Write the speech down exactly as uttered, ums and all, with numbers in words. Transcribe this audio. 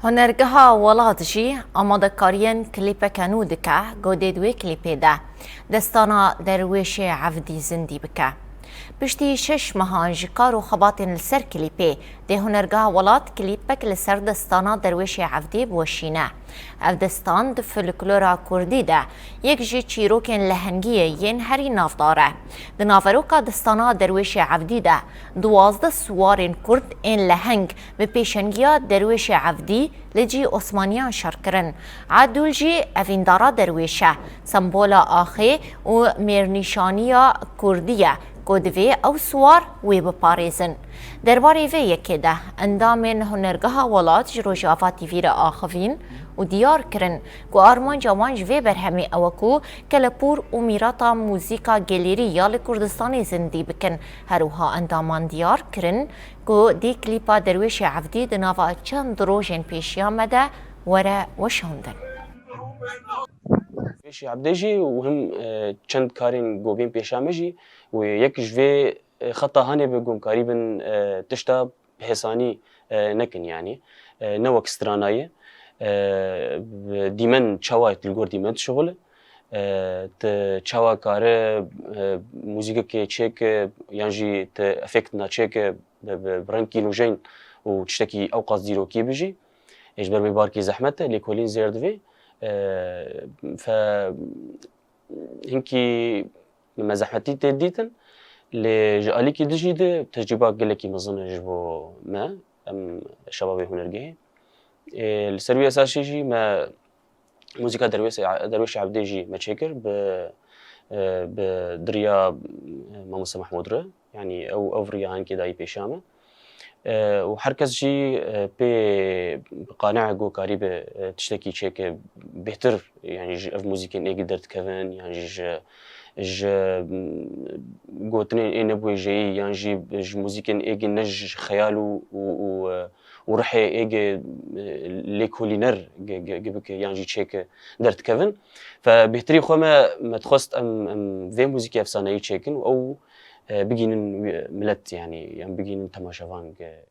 Hunergeha Welat jî amadekariyên klîpeke nû dike, ku dê di wê klîpê de destana Derwêşê Evdî zindî bike. Piştî şeş mehan ji kar û xebatên li ser klîpê, dê Hunergeha Welat klîpek li ser destana Derwêşê Evdî biweşîne. Ev destan di folklora kurdî de yek ji çîrokên lehengî ye yên herî navdar e. Di naveroka destana Derwêşê Evdî de duwazdeh siwarên kurd ên leheng bi pêşengiya Derwêşê Evdî li cî Osmaniyan şer kirin. Edûl jî evîndara Derwêş e, sembola axê û mêrnîşaniya kurdî ye ku divê ew siwar wê biparêzin. Derbarê vê yekê de endamên Hunergeha Welat ji Rojava T V re axivîn û diyar kirin ku armanca wan ji vê berhemê ew e ku kelepûr û mîrata muzîka gelêrî ya li Kurdistanê zindî bikin. Her wiha endaman diyar kirin ku dê klîpa Derwêşê Evdî di nava çend rojên pêşiya me de were weşandin. Pêşî Ebdê jî û him e, çend karên gobên pêşa me jî û yek ji vê e, xeta hanê bi gomkarî bin e, tişta hêsanî e, nekin yanî. E, ne wek strana ye. E, dîmen çawa ye, tu li gor dîmen dişixule. E, tu çawa kare e, muzîkekê çêke yan jî tu efektina çêke bi, bi, bi rengkî nûjeyn û tiştekî ewqas dîrokî bijî. Ê ji ber wê barkî zehmet e, lêkolîn zêr divê. E, fe hinkî me zehmetî tê dîtin. Lê ji alîkî dijî de tecrîba gelekî mezin e ji bo me, em şebabê hunergehê. Ê, li ser wî esasî jî me muzîka Derwêsê, Derwêşê Ebdê jî me çêkir bi, e, bi diriya, e, Mamoste Mehmûd re. Yanî ew, ev riya hinkê dayî pêşiya me. E, û her kes jî e, pê qane ku karîbe e, tiştekî çêke bêhtir, yanî ji ev muzîkên êgî derdikevin, yan jî ji, ji mm, gotinên ê nebûyê jeyî, yan jî ji muzîkên êgî ne ji xeyal û, û, û, e, û rihê êgê e, lêkolîner ge- ge- ge bike, yan jî çêke derdikevin. Fe bêhtirî xwe me, me dixwest em, em vê muzîkê efsaneyî çêkin û ew e, bigînin wî- milet, yanî, yan bigînin temaşevan ge-